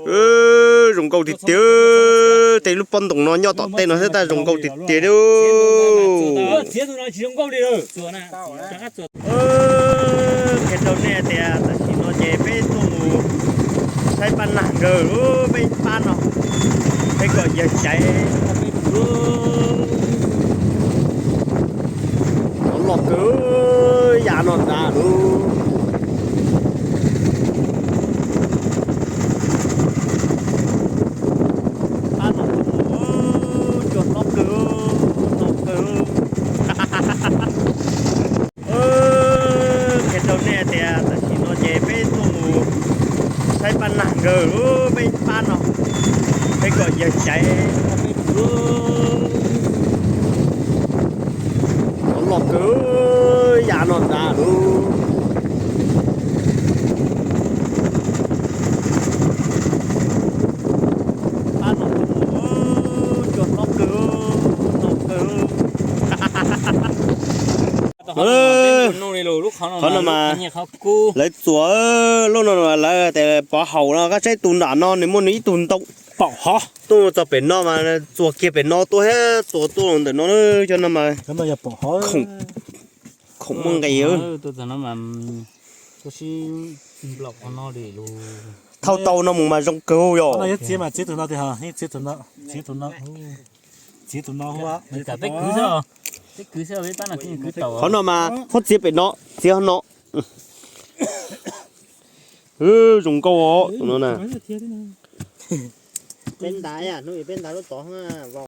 Zoo nkauj tiag tiag. Tej lub pob ntoos no nyob tom tej no thiab tab zoo nkauj tiag tiag li. Qhia rau nej tias tam sim no ces peb tuaj mus saib pab nag nkawg, peb pab no, peb kom yawg caiv peb tus. Cov loj kawg, yav no nrad lub. Pab no, cua hlob kawg, no kawg. Qhia rau nej tias tam sim no ces peb tuaj mus saib pab nag nkawg, peb pab no, peb kom yawg caiv peb tus. Cov loj kawg, yav no nrad lub. Pab no, cua hlob kawg, no kawg. Qhov no mas lawv txuas, lub no lawv tias pov haum no, koj saib tus nram no nws muaj nws ib tug ntoo. Pom hov tuaj txog pem no mas txuas kiag pem no tuaj thiab txuas tuaj ntawm no, cov no mas khoom muaj nqis. Thauj tau no mus mas zoo kawg yom. Qhov no mas txhob txiav pem no, txiav no. Zoo nkauj os tus no na. Peb nta, hnub peb nta lub tod.